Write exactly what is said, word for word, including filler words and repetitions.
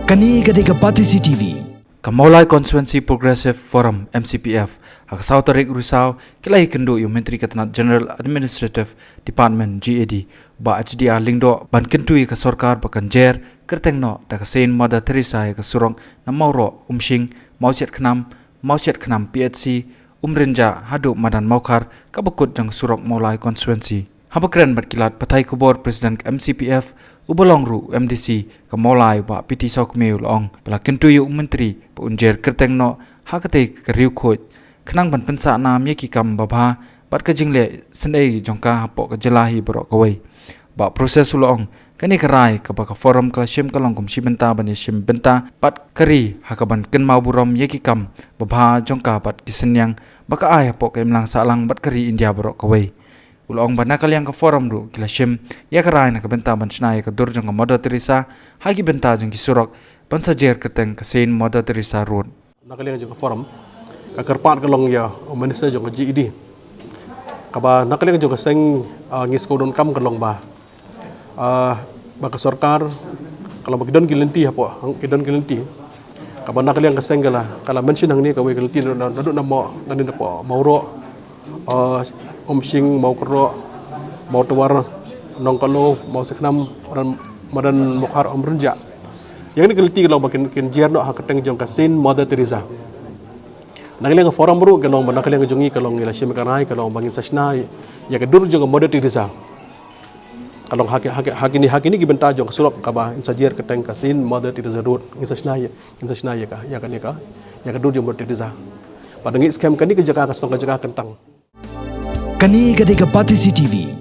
Kane ka dei ka Batesi T V. Ka Mawlai Constituency Progressive Forum, M C P F, ha ka saw tarik Risaw, ki la ïakynduh ïa u Myntri ka tnat General Administrative Department, G A D, Bah H D R Lyngdoh, ban kyntu ïa ka sorkar ba kan jer kyrteng noh da ka Saint Mother Teresa ïa ka surok na Mawroh, Umshing, Mawsiat Khnam, Mawsiat Khnam P H C, Umrynjah haduh madan Mawkhar, kaba kut jong surok Mawlai Constituency. Haba kren bad ki lad pathai khubor, President ka M C P F, uba long ruh u M D C ka Mawlai, Bah P T Sawkmie, u la ong ba la kyntu ïa u Myntri ba un jer kyrteng noh ha katei ka riewkhuid, khnang ban pynsah nam ïa ki kam babha bad ka jingleh synei jong ka hapoh ka jylla hi baroh kawei. Bah Proses u la ong, kane ka rai kaba ka forum ka la shim ka long kum shi bynta ban ïashim bynta bad ka ri, ha kaban kynmaw burom ïa ki kam babha jong ka bad ki synñiang ba ka ai hapoh ka imlang sahlang bad ka ri India baroh kawei. U la ong ba na ka liang ka forum ruh ki la shim ïa ka rai na ka bynta ban shna ïa ka dur jong ka Mother Teresa ha ki bynta jong ki surok, ban sa jer kyrteng ka Saint Mother Teresa Road. Na ka liang jong ka forum, ka kyrpad ka long ïa u Minister jong ka G A D, kaba na ka liang jong ka seng, ah, ngi sngewdon kam ka long ba, ah, ba ka sorkar ka long ba ki don ki lynti hapoh, ki don ki lynti kaba na ka liang ka seng ka la, ka la mention hangne kawei ka lynti naduh na, naduh na Maw, naduh na Maw, Mawroh, ah, Umshing, Mawkroh, Mawtawar, Nongkalo, Mawsiat Khnam, madan, madan Mawkhar, Umrynjah. Ïa kine ki lynti ka long ba kin, kin jer noh ha ka kyrteng jong ka Saint Mother Teresa. Na ka liang ka forum ruh ka long ba na ka liang jong ngi ka long, ngi la shim ka rai ka long ba ngin sa shna ïa ka dur jong ka Mother Teresa. Ka long ha ki, ha ki, ha kine, ha kine ki bynta jong ka surok kaba ngin sa jer kyrteng ka Saint Mother Teresa Road, ngin sa shna ïa, ngin sa shna ïa ka, ïa kane ka, ïa ka dur jong Mother Teresa. Bad ngi skhem kane ka jaka ka sdang ka jaka kyntang. Kane ka dei ka Batesi T V.